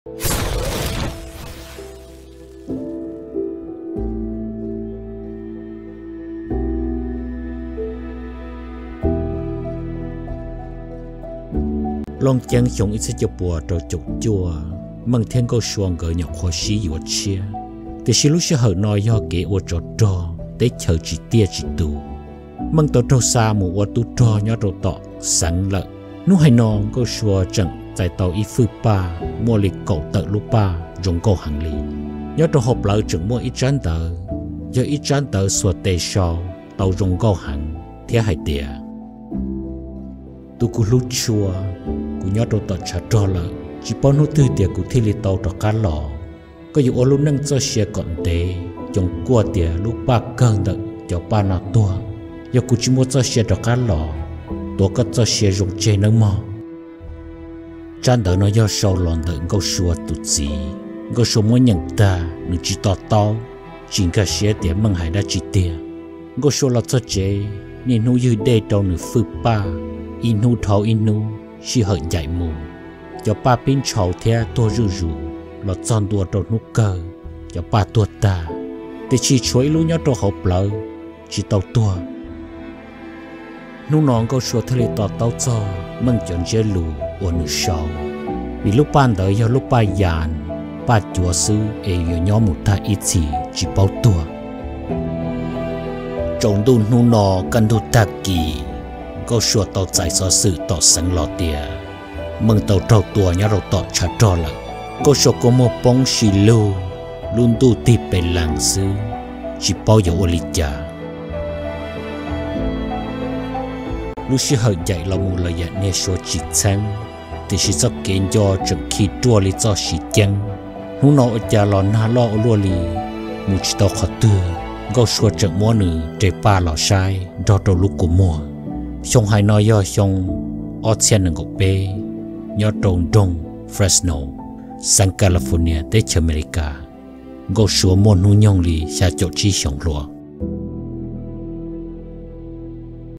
Looj ceeb xyoo ib txhiab cuaj puas rau caum cuaj, Meej thiab Nkauj Sua nkawd nyuam qhuav sib yuav tshiab, tiam sis lub sij hawm no yog kev ua tsov rog teb chaws tsis tiaj tsis tus. Meej tau raug xa mus ua tub rog nyob rau tom xeev lawm. Hnub hais no Nkauj Sua tseem txais tau ib fwj paj muaj li kaum tawm lub paj zoo nkauj heev li. Nyob rau hauv plawv tseem muaj ib tsab ntawv, yog ib tsab ntawv xuas tes sau tau zoo nkauj heev thiab hais tias: Tus kuv hlub tshua, kuv nyob rau tom tshav rog lawm, tsis paub hnub twg tias kuv thiaj li tau rov qab los. Koj yuav ua lub neej txoj sia kom ntev, xyoo kuaj tias lub paj kawg ntawm cov paj no tuag. Yog kuv tsis muaj txoj sia rov qab los, tuav koj txoj sia zoo tseg nawb mog. Tsab ntawv no yog sau los ntawm Nkauj Sua tus txiv. Nkauj Sua muab nyeem tag, nws tsis to taub, tsis nkag siab tias Meej hais dab tsi tiag. Nkauj Sua los txog tsev, niaj hnub ywg dej rau nws fwj paj, ib hnub dhau ib hnub, sij hawm ncaim mus, cov paj pib ntshaus thiab tuag zuj zus, los txog ntua rau hnub kawg, cov paj tuag tag, tiam sis tshuav ib lub nyob rau hauv plawv, tsis tau tuag. Hnub no Nkauj Sua thiaj li to taub txog Meej cov ntsiab lus uas nws sau, vim lub paj ntawd yog lub paj yas, paj cuav xwb es yuav nyob mus tag ib txhis tsis paub tuag. Tsaus ntuj hnub no kaj ntug tag kis, Nkauj Sua tau txais xov xwm tom xeev los tias Meej tau raug tua nyob rau tom tshav rog lawm. Nkauj Sua kua muag poob si lug, lub ntuj tig pes lees xwb, tsis paub yuav ua li cas. Lub sij hawm ncaim los mus los yam niag suav tsis txheeb, tiam sis txoj kev nco tseem khi ruaj li txoj siv ceeb. Hnub no ua cas los nag loj ua luaj li, mus tsis tau qhov twg, Nkauj Sua tseem muab nws res paj los saib nrog rau lub kua muag. Xyoo hais no yog xyoo ob txhiab nees nkaum peb, nyob rau nroog Fresno, xeev California, teb chaws Amelikas. Nkauj Sua muaj hnub nyoog li xya caum tsib xyoos hluas.